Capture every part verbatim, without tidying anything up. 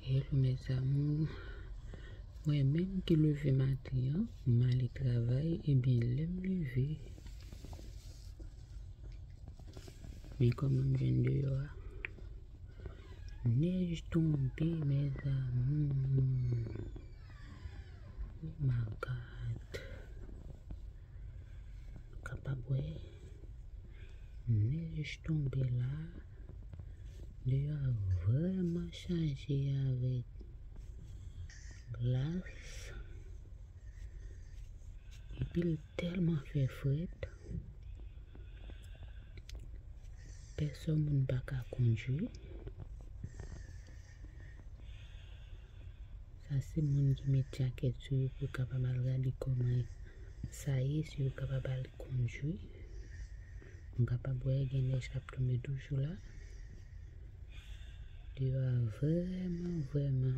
Hello, mes amours. Mwen menm ki leve maten an, m ale travay, ebyen, lè m leve, men kòman m jwenn deyò a. Nèj tonbe, mes amours. Oh my God. Kapab wè. Nèj tonbe la. Deyò a vrèman chaje avèk glas. Epi l tèlman fè frèt. Pèsòn moun pa ka kondwi. Sa se moun ki met jakèt sou yo pou yo kapab al gade kòman sa ye, si yo kapab al kondwi. Nou kapab wè gen nèj k ap tonbe toujou la. Deyò a vrèman, vrèman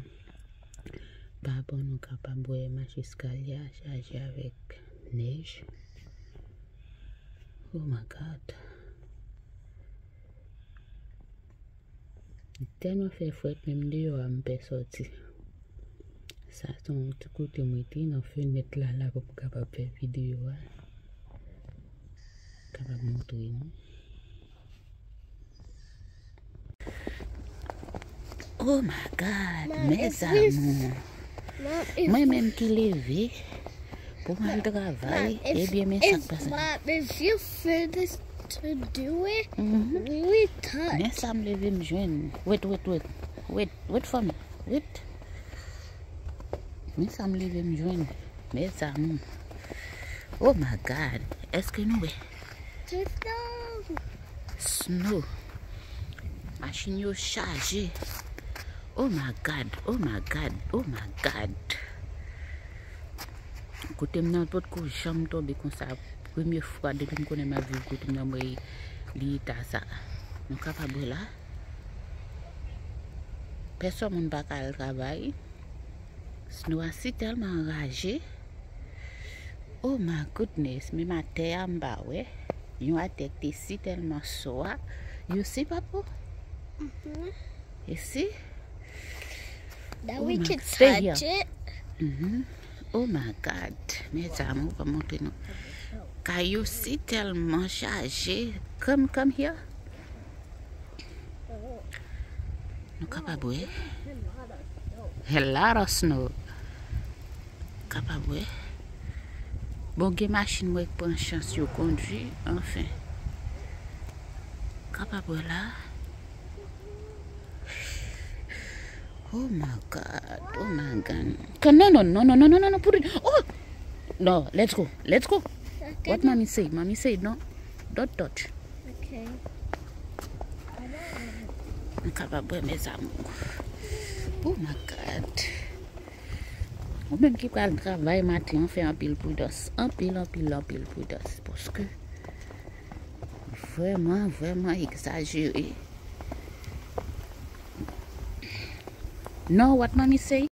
pa bon. Nou kapab wè mach eskalye a chaje avèk nèj. Oh my God. Li tèlman fè frèt, menm deyò a m pè sòti. Sa se yon ti kote m rete nan fenèt la, la pou m kapab fè videyo a. Kapab montre nou. Oh my God, mes amours. Mwen menm ki leve pou m al travay, ebyen, men sa k pase. Mom, if you finish to do it, we touch. Men sa m leve m jwenn. Wait, wait, wait. Wait, wait for me. Wait. Men sa m leve m jwenn. Mes amours. Oh my God. Èske nou wè? Snow. Snow. Machin yo chaje. Oh my God, oh my God, oh my God. Kote m nan potko janm tonbe konsa. Premye fwa depi m konnen m ap viv kote m nan, mwen li eta sa. Nou kapab wè la. Pèsòn moun pa ka al travay. Snow a si tèlman anraje. Oh my goodness, menm atè a m pa wè. Yon atè ki te si tèlman so a. You see, Papu? You see? That we can touch it. Oh my God. Mes amours, pa montre nou. Kay yo si tèlman chaje. Come, come here. Nou kapab wè. A lot of snow. Kapab wè. Bon, gen machin mwen k pran chans yo kondwi, anfen. Kapab wè la. Oh my God, oh my God. Ka-, non, non, non, put it. Oh! No, let's go, let's go. What mommy say? Mommy say no. Don't touch. Okay. M kapab wè, mes amours. Oh my God. Ou menm ki pral travay maten an, fè anpil pridans. Anpil, anpil, anpil pridans. Paske vrèman, vrèman egzajere. No, what mommy say?